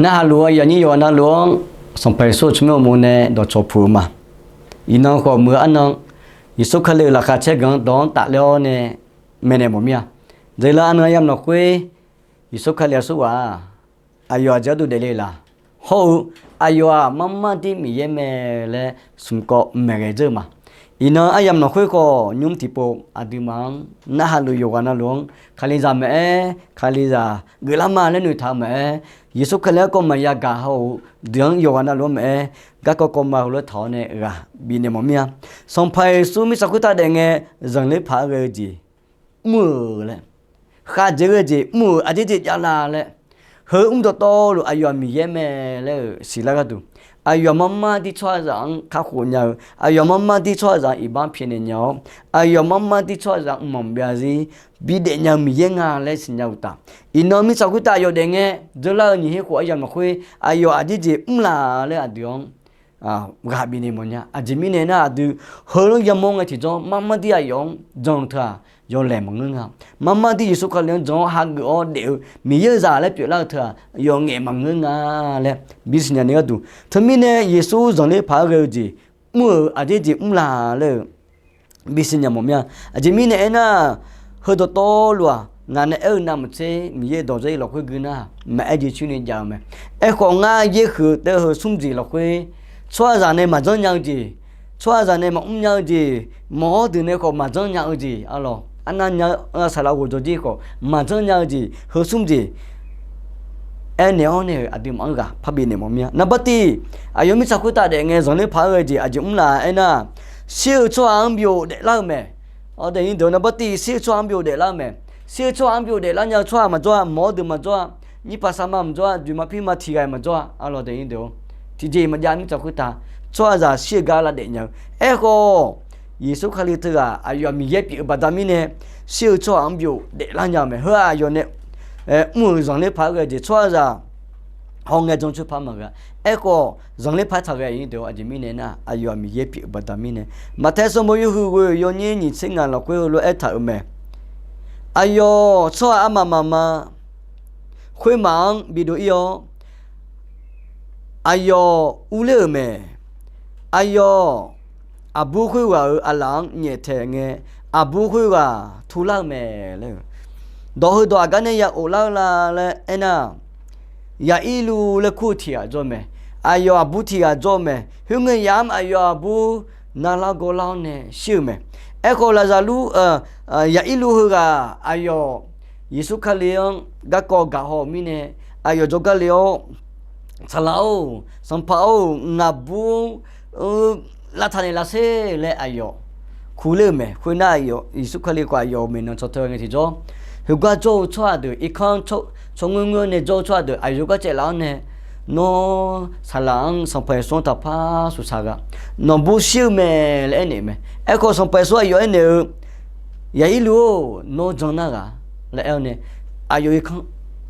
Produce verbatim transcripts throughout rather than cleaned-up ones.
Narhaq luf-eu aqyuif aqnyir yawqghaq navluf-anr Sanqpaq Yeqsur-euq tsawrmyanr uqmov nae dawqcawq puq-eu ma. Iqnan khawf muiq-eu arnan, Yeqsur Kali-euq laqkhaq caer ganq-anr dawq-anr tafler-awr nae maeqnaeq mawf mir-a. Dzeurlar arnan yamq lafkhoer, Yeqsur Kali aqsurghaq-aq, aqyawf aqjeq gharduq daefle laq? Hawr-eu aqyawf-aq marmar dir Miqyaer mae laer smqkawv maeqghae dzeur-eu ma. Iqnan aryamq lafkhoer khawf nymr tiqpov aqduimaf-anr narhaq luf yawqghaq navluf-anr Kalizaq maqaer, Kalizaq geuflar ma laer noeqtaq-eu maqaer, Yeqsur Kali garkawv maqya gaq haw-eu deuq-anr yawqghaq navluf-anr maqaer, garkawv kawv ma heulof-aer taq-awr nae ghaq bifnaeq mawf mir-a. Sanqpaq Yeqsur mirtsaq khoertav daef ngae, zanqler paq-aer ghae-eu jeq mr-euq laer, khavjeq ghae-eu jeq mr-euq aqjeq jeq javla laer, heu mr dawqtawvluf aqyawf-aq Miqyaer mae laer-euq siqlar gharduq, aqyawf marmar dir tsawrhaqzaq-anr kakhof nya-eu, aqyawf marmar dir tsawrhaqzaq-anr iqbax pyaeqnaeq nya-awr, aqyawf marmar dir tsawrhaqzaq-anr mqmaq maqbyav zir bidaef nya-eu Miqyaer nga laer siqnya-eu uqtaf, iqnan mirtsaq khoertav aqyawf daef ngae, dzeurlar-eu nyiq her khof aryamq lafkhoer aqyawf aqjeq jeq mr laq laer aqdui-anr ghaq bifnaeq mawf nya. Aqjeq mirnae aernar, aqdui heulof-aer yamawr ngae tiqjawr, marmar dir aqyawf-anr jan-eu teu-aq, yawlaeq maqngeur nga. Marmar dir Yeqsur Kali-anr jan-awr hageuf-awr daef-eu Miqyaer-euq zaq laer pyeuflar-eu teu-aq, yawf ngaef maqngeur nga laer bisiqnya ni gharduq, teumirnae Yeqsur zanqler paq-aer ghae-eu jeq mr-euq aqjeq jeq mr laq laer-eu bisiqnya mawf mir-a. Aqjeq mirnae aernar, heu dawqtawvluf-aq, ngaq nae aer-eu navmaqtser Miqyaer dawq dzarir lafkhoer gui nar, maqaer jeq coer ni jav-eu mae. Aerkhawf, ngar yaerhuiq taef-eu heu smr jeq lafkhoer, tsawrhaqzaq nae maqjanr nya-eu jeq, tsawrhaqzaq nae maqmr nya-eu jeq, mawq-awr deuq nae khawf maqjanr nya-eu jeq, arlawq, arnav nya-eu saqlaq ghofjawq jir khawf maqjanr nya-eu jeq, heu smr jeq aernaeq-awr nae-euq aqduimaf-anr ghaq parbif naeq mawf mir-a. Naqbar tiq, aqyawf mirtsaq khoertav daef ngae zanqler paq-aer ghae-eu jeq aqjeq mr laq aernar, shir-eu tsawrhaq-anr byov daeflar-eu mae. Awq, daefni deuq naqbar tiq shir-eu tsawrhaq-anr byov daeflar-eu mae. Shir-eu tsawrhaq-anr byov daeflar nya-eu tsawrhaq maqjawr-a, mawq-awr deuq maqjawr-a, nyirpaq saqma maqjawr-a, dzoeqma pirma tiqghaq maqjawr-a, arlawq, daefni deuq-or, tiqjeq maqjav mirtsaq khoertav tsawrhaqzaq shir-eu gar lavdaef nya-eu. Aerkhawf, Yeqsur Kali teughaq aqyawf-aq Miqyaer pyeuf-eu baqda mirnae, shir-eu tsawrhaq-anr byov daeflar nya-eu mae. Heu-aq aqyawf nae mr-euq zanqler paq-aer ghae-eu jeq tsawrhaqzaq hawngae jancoer paq maqghae-a. Aerkhawf, zanqler paq-aer taq ghae-eu deuq-or, aqjeq mirnae aernar, aqyawf-aq Miqyaer pyeuf-eu baqda mirnae, Maqtaeq sanqbof yawhuiq ghoeq yawnyir nyiq tser ngaq lafkhoer heulof-aer aertaq-euq mae. Aqyawf tsawrhaq armaf mafma khoermaf-anr bidov ir-awr, aqyawf urler-euq mae. Aqyawf aqbur khoerghaq-euq aqlaf-anr nyaeftaeq ngae, aqbur khoerghaq turlar-eu mae laer-eu. Dawq heudawq aqgar nae ya of lar-eu la laer aernar, Yaqirluv laer kur-eu tiq ghaq jawr-eu mae. Aqyawf aqbur tiq ghaq jawr-eu mae. Khoerngae yamq-anr aqyawf aqbur narlar gawrlar-awr nae shir-eu mae. Aerkhawf, Laqzaqlur, Yaqirluv heughaq aqyawf Yeqsur Kali-anr garkawv gaqhaw-euq mirnae, aqyawf jawrgar le-awr, Saqlaq-or, Sanqpaq-or, ngaqbur lavtaq naeq lar sher laer aqyawf kurler-euq mae. Khoernar, aqyawf Yeqsur Kali khawf aqyawf-euq maeqnan caw teu ngae tiqjawr, heugar jawr-eu tsawrhaq deuq irkanr tsawrngoer ngoer-awr nae jawr-eu tsawrhaq deuq aqyawf gar caevlaf-awr nae, Nawr saqlaq-anr Sanqpaq Yeqsur-anr taqpar suqsaq ghaq, nawqbur shir-eu mae laer aernaeq-eu mae. Aerkhawf, Sanqpaq Yeqsur aqyawf aernaeq-eu, Yaqirluv-or, nawr jan nar ghaq laer aer-awr nae, aqyawf irkanr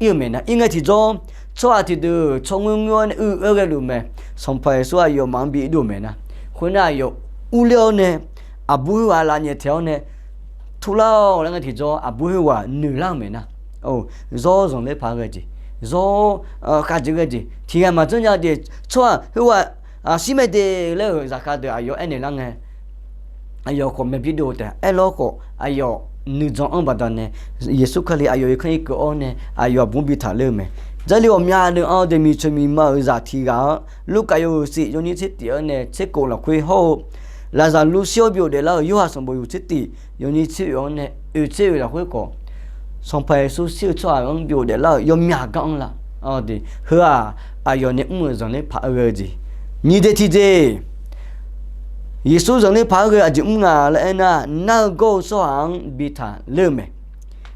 ir-eu maeqnan. Ir ngae tiqjawr, tsawrhaq tiqdeuq tsawrngoer ngoer-awr nae uiq-aer ghaeluf mae. Sanqpaq Yeqsur aqyawfmaf-anr bi irdov maeqnan. Khoernar, aqyawf urler-awr nae, aqbur khoerghaq aqlaf nyaeftaeq-awr nae, Turlar-awq laer ngae tiqjawr, aqbur khoerghaq noeqlar-eu maeqnan. Zawr zanqler paq-aer ghae jeq, zawr khavjeq ghae jeq, tiq ghaq maqjanr nya-eu jeq, tsawrhaq khoerghaq shir mae de laer-euq zaqkhav deuq aqyawf aernaeq lar ngae, aqyawf khawf maeq birdov taef. Aerlawr khawf, aqyawf nuijan-anr baqdanae, Yeqsur Kali aqyawf irkanr irkeuv-awr nae aqyawf aqbur bi taqler-eu mae. Jarlif ghawqmya deuq-anr deuq miqcoeq miqma-euq zaq tiq ghaq-anr, Lurkaf yawhuiq siq yawnyir tser tif-anr nae tser kof lafkhoer hawr-eu, Laqzaqlur shir-awr byov daeflar-euq Yorhaq sanqbof yawhuiq tser tif yawnyir tser oeq-anr nae oeq tser oeq lafkhoer khawf, Sanqpaq Yeqsur shir-eu tsawrhaq-anr byov daeflar-euq yawmyaq gar-anr la. Heu-aq, aqyawf nae mr-euq zanqler paq-aer ghae-eu jeq. Nyiq jeq tiqjeq, Yeqsur zanqler paq-aer ghae-eu aqjeq mr nga laer aernar, nar-eu gawr-eu tsawrhaq-anr bi taqler-eu mae.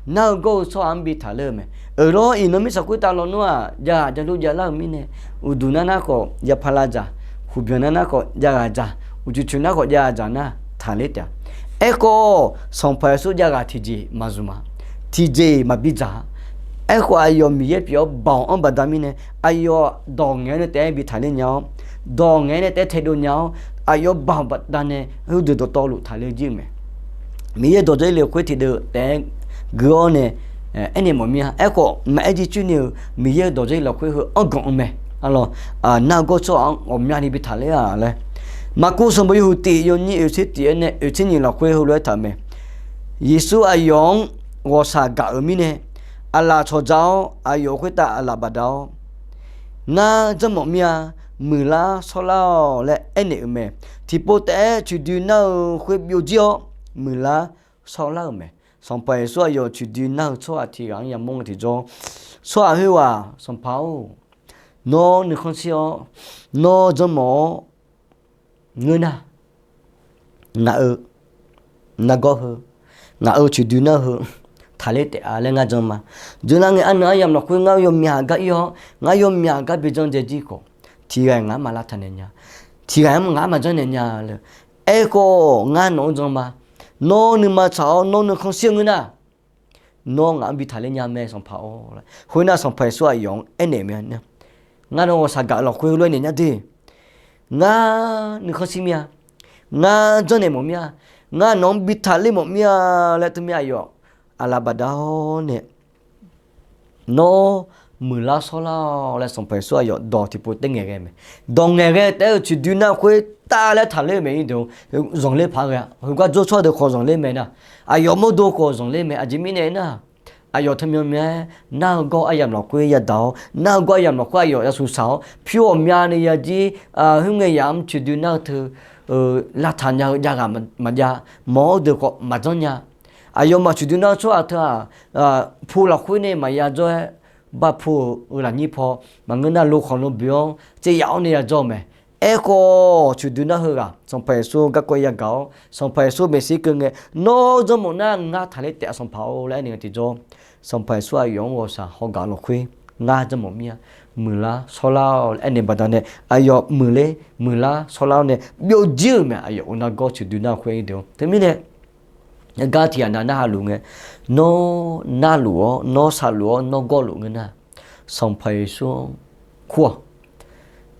Nar-eu gawr-eu tsawrhaq-anr bi taqler-eu mae. Euqlawr iqnan mirtsaq khoertav lawnmr-aq, jav ghaq jav lur javlar-eu mirnae, uqduq nar nar khawf jav paq la dzaq, huqbyanq nar nar khawf jav ghaq dzaq, uqcoeq coeq nar khawf jav ghaq dzaq nar taqler taef-a. Aerkhawf, Sanqpaq Yeqsur jav ghaq tiqjeq maqzmq-a, tiqjeq maqbi dzaq-a. Aerkhawf, aqyawf Miqyaer pyeuf-awr baoq-anr baqda mirnae, aqyawf dawq ngaeq-aer nae taef-aer bi taqler nya-awr, dawq ngaeq-aer nae taef-aer taedov nya-awr, aqyawf baoq baqdanae heudeuq dawqtawvluf taqler jir-eu mae. Miqyaer dawq dzarle khoer tiqdeuv taef-aer gui-awr nae Aernaeq mawf mir-a. Aerkhawf maqaer jircoer ni-euq Miqyaer-euq dawq dzar-ir lafkhoer heu anrganq-eu mae. Aqlawq, nar-eu gawr tsawrhaq-anr ghawqmyani bi taqler-a laer, Maqkuv sanqbof yawhuiq tif yawnyir oeq tser tif-aer nae oeq tser nyiq lafkhoer heulof-aer taq-eu mae. Yeqsur aqyawf-anr ghawqshaq gaq-euq mirnae, aqlaf cawqdzaq-awr aqyawf khoertav aqlaf bafdav-awr, Ngar janrmawf mir-a. Muiqlar shawrlar-awq laer aernaeq-euq mae. Tiqpov taef-aer coeqdoi nar-eu khoer byovjir-awr, muiqlar shawrlar-euq mae. Sanqpaq Yeqsur aqyawf coeqdoi nar-eu tsawrhaq tiq ghaq-anr yamawr-eu tiqjawr, tsawrhaq khoerghaq, Sanqpaq-or, nawr nuikhanr shir-awr, nawr janrmawf-awr ngeur nar, ngaq-euq nargawr heu, ngaq-euq coeqdoi nar-eu heu taqler taef-a laer ngar jan ma. Dzeurlar ngae, arnan aryamq lafkhoer ngar yawmyaq gar ir-awr, ngar yawmyaq gar bi janr dzae jir khawf, tiq ghaq-iq ngaq-anr maq lavtaq naeq nya, tiq ghaq-iq ngaq-anr maq janrnaeq nya le. Aerkhawf ngar nawq-anr jan ma. Nawr nuima tsaq-awr nawr nuikhanr shir-eu ngeur nar, nawr ngaq-anr bi taqler nya mae Sanqpaq-or. Khoernar Sanqpaq Yeqsur aqyawf-anr aernaeq mae. Ngar nawq-anr ghawqshaq gaq-eu lafkhoer heulof-aer naeq nya de. Ngar nuikhanr shir mir-a. Ngar janrnaeq mawf mir-a. Ngar nawq-anr bi taqler mawf mir-a laer teumirnae aqyawf aqlaf bafdav-awr nae, Nawr muiqlar shawrlar-awq laer Sanqpaq Yeqsur aqyawf dawq tiqpov taef ngaeqghae mae. Dawq ngaeqghae taef-aer-eu coeqdoi nar khoertav laer taqler-eu mae. Zanqler paq-aer ghae-a. Heugar jawr tsawrhaq deuq khawf zanqler mae nar, aqyawf mawrdo khawf zanqler mae. Aqjeq mirnae aernar, aqyawf teumyanr myav-aer nar-eu gawr aryamq lafkhoer yadaq-awr, nar-eu gawr aryamq lafkhoer aqyawf yashuq shaq-awr, pyur ghawqmyani yajir, khoerngae yamq coeqdoi nar-eu teu, lavtaq nya-eu jav ghaq maqjav, mawq-awr deuq khawf maqjanr nya. Aqyawfmaf coeqdoi nar-eu tsawrhaq teu-aq, pu lafkhoer nae maqya jawr-aer, bar pu-euq lafnyir paw maqngeur nar, lo khanq lo boeq-anr tsaev yaf-awr nae yajawr-eu mae. Aerkhawf coeqdoi nar heughaq Sanqpaq Yeqsur garkawv yagaq-awr, Sanqpaq Yeqsur maeqshi keuv ngae, Nawr janrmawf nar ngar taqler taef-a Sanqpaq-or laer aernaeq-eu tiqjawr, Sanqpaq Yeqsur aqyawf-anr ghawqshaq hawgaq lafkhoer, Ngar janrmawf mir-a. Muiqlar shawrlar-awq laer aernaeq baqdanae aqyawf muiqler muiqlar shawrlar-awr nae byovjir-euq mae. Aqyawf-euq nargawr coeqdoi nar khoer-ir deuq-or. Teumirnae gar tiq ghaq nav narhaq luf ngae, nawr narluf-awr nawr shaqluf-awr nawr gawrluf ngeur nar, Sanqpaq Yeqsur-anr kur-awq.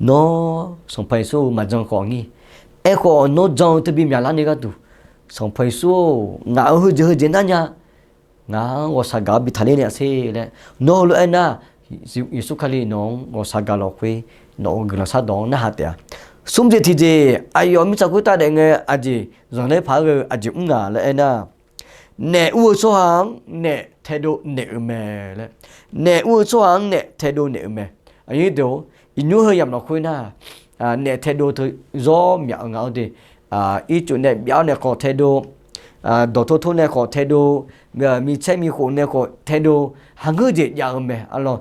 Nawr Sanqpaq Yeqsur-eu maqjan khawf ngir. Aerkhawf nawr jan-eu teu bi myaqlar ni gharduq, Sanqpaq Yeqsur-or, ngaq-euq heujeq heujeq nar nya, ngaq-anr ghawqshaq gaq-awr bi taqler naeq-a sher laer, nawr heulof-aer nar, Yeqsur Kali nawq-anr ghawqshaq gaq lafkhoer, nawq-euq guiqlanq shardawq-anr narhaq taef-a. Smr jeq tiqjeq, aqyawf mirtsaq khoertav daef ngae aqjeq zanqler paq-aer ghae-eu aqjeq mr nga laer aernar, naef ur-eu tsawrhaq-anr naef taedov naeq-euq mae laer. Naef ur-eu tsawrhaq-anr naef taedov naeq-euq mae. Aqyuif deuq-or, iqnymr heu yamq lafkhoer nar, naef taedov teu zawr myaq-eu nga-awr de. Ircuf nae byav-awr nae khawf taedov, dawqtor tor nae khawf taedov, micaer mikhof nae khawf taedov, haqngeur jeq jav-eu mae. Arlawr,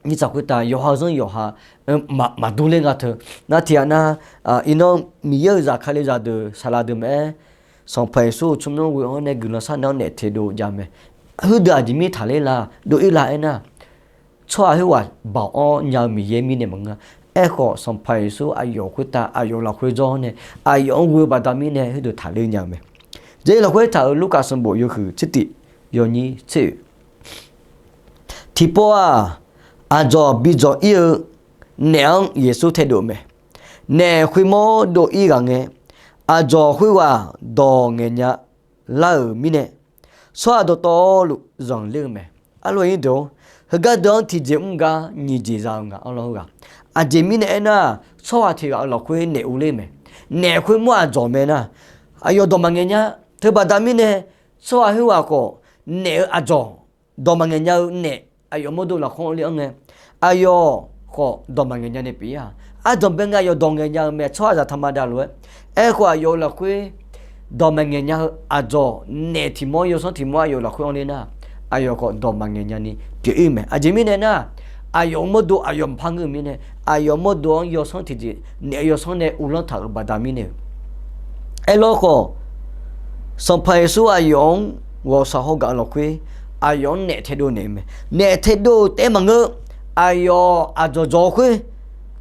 mirtsaq khoertav yawqha-eu zanr yawqha maqdur ler nga teu. Nar tiq ghaq nar, iqnan Miqyaer-euq zaq kali zaqdeuq saqlaq deuq maqaer, Sanqpaq Yeqsur-euq tsawrmyanr ghoe-awr nae guiqlanq sharnaeq-awr naef taedov jav mae. Heudeuq aqjeq mirtaq ler la, dov-ir la aernar, tsawrhaq khoerghaq baoq-awr nya-eu Miqyaer mirnae maqngeur-a. Aerkhawf Sanqpaq Yeqsur aqyawf khoertav aqyawf lafkhoer jawr-awr nae, aqyawf-anr ghoe-eu baqda mirnae heudeuq taqler nya-eu mae. Jarlif lafkhoer taq-euq Lurkaf sanqbof yawhuiq tsertif yawnyir tser-oe. Tiqpov-aq, aqdzawq bi dzawq-ir-eu naef-anr Yeqsur taedov-eu mae. Naef khoermawr dov-ir ghaq ngae, aqdzawq khoerghaq dawq ngaeqnya lar-euq mirnae, tsawrhaq dawqtawvluf zanqler-eu mae. Arlawr, heugar deuq-anr tiqjeq mr gar nyiq jeq za-eu nga. Arlawr, heughaq aqjeq mirnae aernar, tsawrhaq tiq ghaq-euq lafkhoer naef urler mae. Naef khoermawr aqdzawq mae nar, aqyawf dawq maqngaeq nya. Teubaqda mirnae, tsawrhaq khoerghaq khawf naef-eu aqdzawq, dawq maqngaeq nya-eu naef aqyawf mawrdo lafkhoer anr ler-anr ngae, aqyawf khawf dawq maqngaeq nya nae pyeuf-ir-a. Ardanqbae ngae aqyawf dawq ngaeq nya-eu mae, tsawrhaqzaq taqma davlof-aer. Aerkhawf aqyawf-euq lafkhoer dawq maqngaeq nya-eu aqdzawq naef tiq mawr yawsanr tiq mawr aqyawf lafkhoer anr ler nar, aqyawf khawf dawq maqngaeq nya ni pyeuf-ir-eu mae. Aqjeq mirnae nar, aqyawf-euq mawrdo aqyawf maqpar ngeur-eu mirnae, aqyawf mawrdo-anr yawsanr tiqjeq naef-eu yawsanr nae uvlanr taq-euq baqda mirnae-eu. Aerlawr khawf, Sanqpaq Yeqsur aqyawf-anr ghawqshaq hawgaq-eu lafkhoer, aqyawf-anr naef taedov naeq-eu mae. Naef taedov-eu taef-aer maqngeur, aqyawf aqdzawq dzawq-eu khoer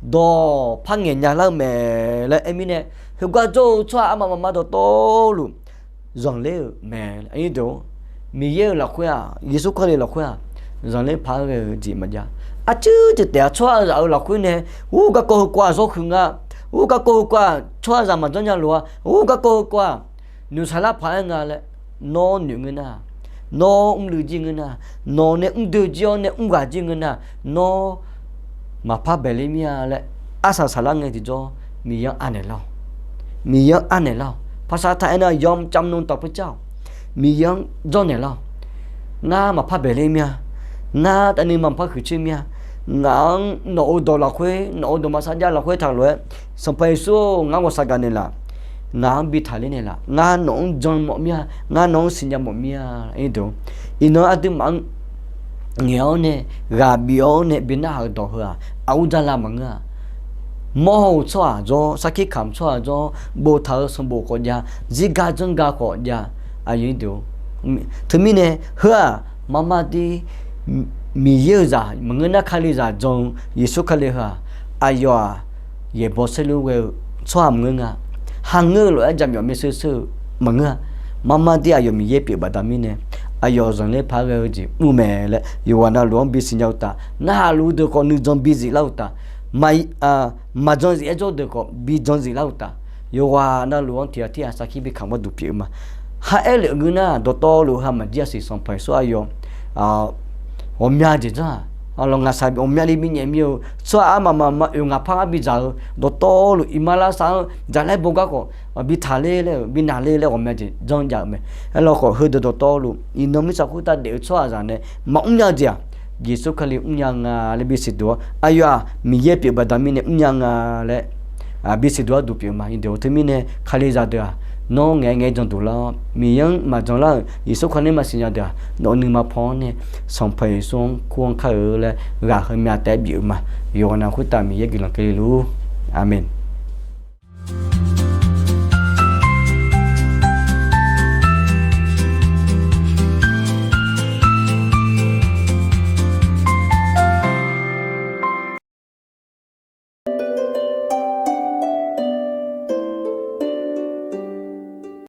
dawq par ngaeqnya lar-eu mae laer aer mirnae, heugar jawr-eu tsawrhaq armaf mafma dawqtawvluf zanqler-euq mae. Miqyaer-euq lafkhoer-aq, Yeqsur Kali lafkhoer-aq, zanqler paq-aer ghae-eu jeq maqjav. Aqcuir jeq taef-a, tsawrhaqzaq-euq lafkhoer nae, ur garkawv heukawv-aq zawr huiq nga, ur garkawv heukawv-aq tsawrhaqzaq maqjanr nya lof-a, ur garkawv heukawv-aq noeqshaq lar paq-aer nga laer nawr noeq ngeur nar, Nawr mrluiv jir ngeur nar, nawq nae mrdui jir-awr nae mrghaq jir ngeur nar, nawr maqpar baeqler mir-a laer arsaq saqlar ngae tiqjawr, Miqyaer-anr anaeq lar-awq. Miqyaer-anr anaeq lar-awq. ภาษาไทย aernar ยอมจำนนต่อพระเจ้า-awq. Miqyaer-anr jawrnaeq lar-awq. Ngar maqpar baeqler mir-a. Ngar tavnuima maqpar huiqcoer mir-a. Ngaq-anr nawq-euq dawq lafkhoer, nawq-euq dawqma sarjax lafkhoer taqlof-aer, Sanqpaq Yeqsur-or, ngar ghawqshaq gaq naeqlaf. Ngaq-anr bi taqler naeqlaf. Ngar nawq-anr jan mawf mir-a. Ngar nawq-anr siqnya mawf mir-a. Iqnan aqduimaf-anr ngaeq-awr nae, ghaq bif-awr nae bi narhaq-eu dawq heu-aq, aqur jar la maqngeur-a. Mawr-euq tsawrhaq jawr, sarkir kamq tsawrhaq jawr, boftaq-eu sanqbof khawf jav, zirgar janrgar khawf jav. Aqyuif, teumirnae heu-aq, marmar dir, Miqyaer-euq zaq maqngeur nar, Kalizaq jan-eu Yeqsur Kali heu-aq, aqyawf-aq, yaeqbawq saerlu ghae-eu tsawrhaq maqngeur nga. Hangeur-eu lof-aer jaqmyawf maerseur seur-eu maqngeur-a. Marmar dir aqyawf Miqyaer pyeuf baqda mirnae, aqyawf zanqler paq-aer ghae-eu jeq mr mae laer yawqghaq navluf-anr bisiqnya uqtaf, narhaq luf-eu deuq khawf nuijan bizif lar uqtaf, maqjan zif-aer jawr-eu deuq khawf bijan zif lar uqtaf, yawqghaq navluf-anr tiqghaq tirghaq sarkir bi kamq-awr duq pyeuf-eu ma. Ha aerlef-eu ngeur nar, dawqtawvluf ha maqjir-a siq Sanqpaq Yeqsur aqyawf ghawqmya jeq janr-aq, lawq ngaqshaq ghawqmyani bi nyaef mir-eu tsawrhaq armaf mafma oeq ngaq par ngar bidzaq-eu dawqtawvluf iqmalavshav-anr dzaqlaer bo gar khawf bi taqler laer-euq bi naqler laer ghawqmya jeq janr jav-euq mae. Aerlawkhawf heudeuq dawqtawvluf iqnan mirtsaq khoertav daef-eu tsawrhaqzaq nae maqmr nya-eu jeq-aq, Yeqsur Kali mrnya nga laer bisiq duq-awr, aqyawf-aq Miqyaer pyeuf baqda mirnae mrnya nga laer bisiq duq-awr duq pyeuf-eu ma. Iqdeuq teumirnae Kalizaq deuq-aq, nawr ngaeq-aer ngaeq-aer janduq lar-awr, Miqyaer-anr maqjan lar-euq Yeqsur Kali maqsiq nya deuq-aq, nawq-eu nuima paw-anr nae Sanqpaq Yeqsur-anr kur-anr kar-eu laer ghaq heumya taef-aer bif-eu ma. Yawqghaq navluf khoertav Miqyaer guiqlanq keuvle luf-ur. Aqmeq.